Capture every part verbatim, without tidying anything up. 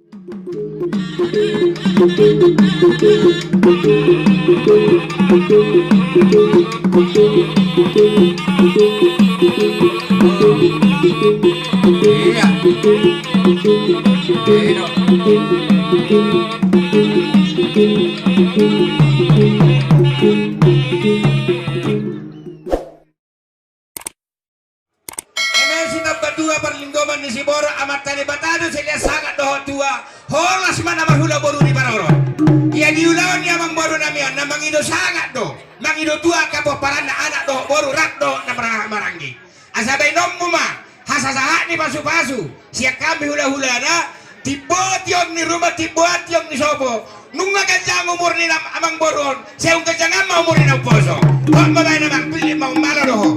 Eme sitambatua parlinggoman ni siborok, Amanta Debata do sai liat sangap dohot tua. Horas ma na marhula boru di parorot. Ia di ulaon ni amangboru nami on na mangido sangap do, mangido tua angka pomparanna anak dohot boru rap dohot na marhaha maranggi. Asa baenonmu ma hasasahat ni pasupasu sian hami hulahulana. Timbo tiong ni ruma, timbo tiong ni sopo. Nunga ganjang umur ni amangboru on, sai tung ganjang ma umur ni na umposo. Hot ma baen amang, pilih ma umbalo do ho.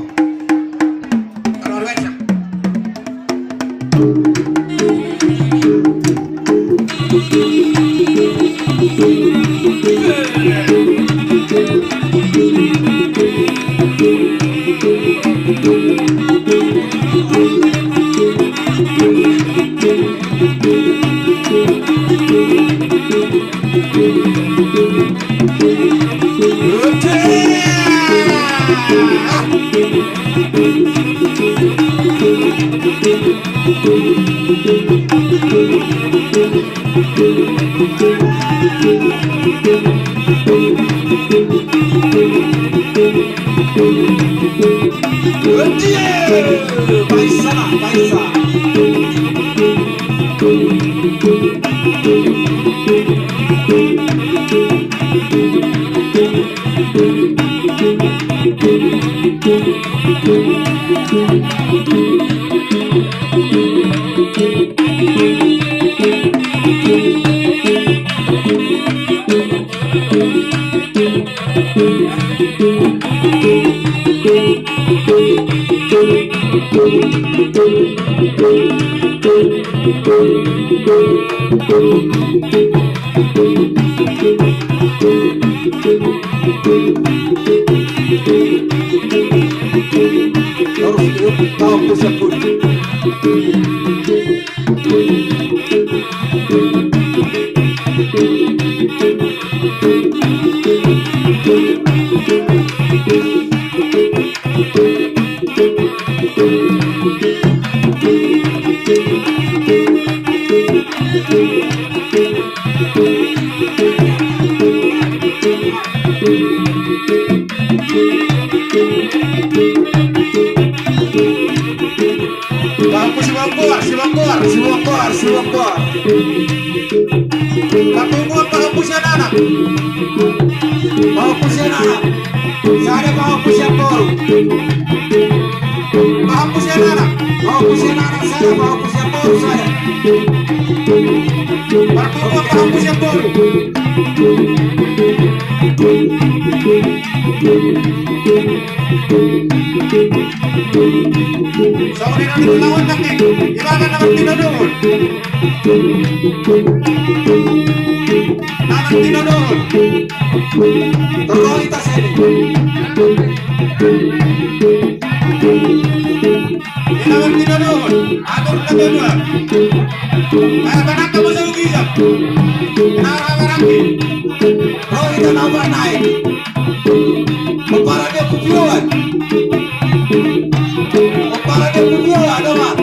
Pahompu si Bongkor, si Bongkor, si Bongkor, si Bongkor. Patunguan pahompu sian anak. Pahompu sian anak. Sada pahompu sian boru. Pahompu sian anak. Pahompu sian anak sada, pahompu sian boru sada. Patunguan pahompu sian boru. Songon i na nang lawan nang i. Ibaga na martinodohon. Na martinodohon. Torro hita sini. Ina martinodohon, atur na tedua. Aya tanaka masa ugijak. Ina ramaraki. Ro hita na ubar nai. Mempara dia pupioan. Mempara dia pupioan, doma.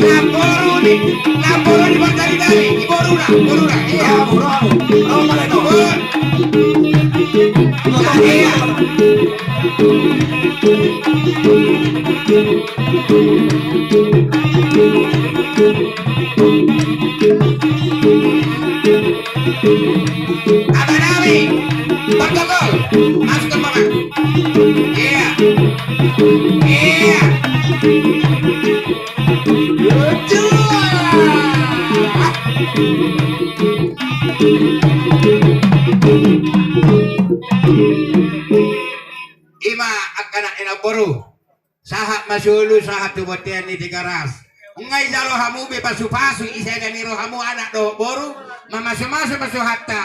Namboru ni, namboru ni Martari Dali, i boruna, boruna, iya. Bravo, bravo. Bravo, Martari. Iya. Abang nami, protokol, masuk ke bawah. Iya. Iya. Ima angka anak ni namboru. Sahat ma solu, sahat tu bontean ni Tigaras. Nga ijalo hamu be pasupasu, i sada ni rohamu anak dohot boru, mamasumasu ma suhanta.